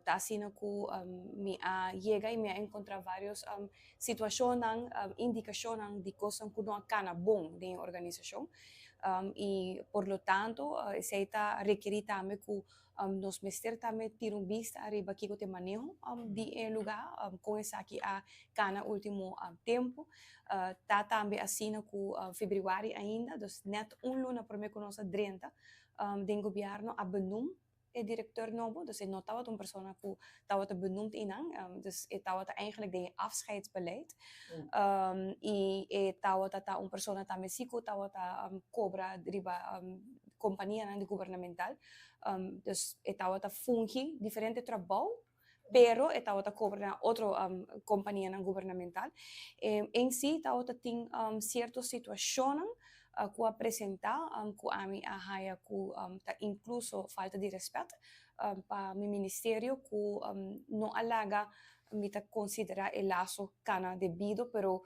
Ta asina ku mi a yega i mi a enkontrá vários situashonnan, indikashonnan di kosnan ku no a kana bon den e organisashon. I por lo tanto esei ta rekerí tambe ku nos mester tambe tira un bista ariba kiko ta e maneho di e lugá, kon esaki a kana último tempu. Ta tambe asina ku febrüari ainda, dus nèt un luna promé ku nos a drenta den gobièrnu, a benoem e direktor nobo, dus e no tabata un persona ku tabata benoemd einan, dus e tabata eigenlijk den e afscheidsbeleid. I e tabata ta un persona tambe si ku tabata kobra riba kompanianan di gubernamental, dus e tabata fungi diferente trabou, pero e tabata kobra na otro kompanianan gubernamental. En si tabata tin sierto situashonnan ku a presentá ku ami a haya ku ta inkluso falta di rèspèt pa mi ministerio ku no a laga mi ta konsiderá e laso kana debido, pero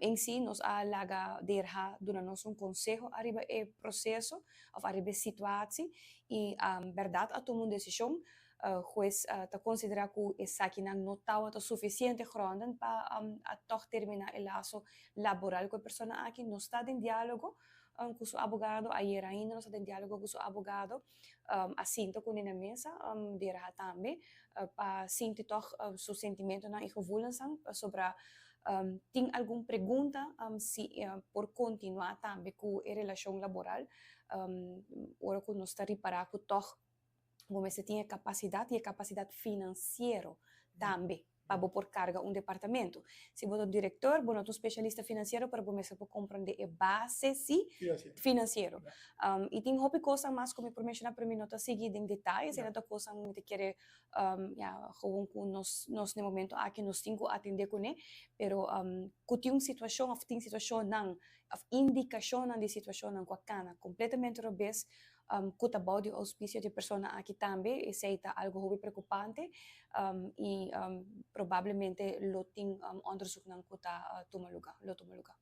en si nos a laga DRH duna nos un konseho ariba e proseso òf ariba e situatie i bèrdat a tuma un desishon. Hues ta konsiderá ku esakinan no tabata sufisiente gronden pa a tòg terminá e laso laboral ku e persona aki. Nos ta den diálogo ku su abogado, ayer ainda nos ta den diálogo ku su abogado, a sinta kuné na mesa, deraha tambe pa sinti tòg su sentimentonan i gevoelensnan pasobra tin algun pregunta si por kontinuá tambe ku e relashon laboral ora ku nos ta ripará ku tòg bo mester tin e kapasidat i e kapasidat finansiero tambe pa bo por karga un departamento. Si bo ta un direktor, bo no ta un spesialista finansiero, pero bo mester por komprendé e base si finansiero. I tin hopi kosnan mas ku mi por menshoná, pero mi no ta sigui den detaye, esei ta kosnan mi ta kere ya gewoon ku nos nos na e momento aki nos tin ku atendé kuné, pero ku tin un situashon òf tin situashonnan òf indikashonnan di situashonnan ku a kana kompletamente robes, ku ta bou di ouspisio di e persona aki tambe, esei ta algu hopi preokupante i probablemente lo tin òndersuknan ku ta tuma lugá, lo tuma lugá.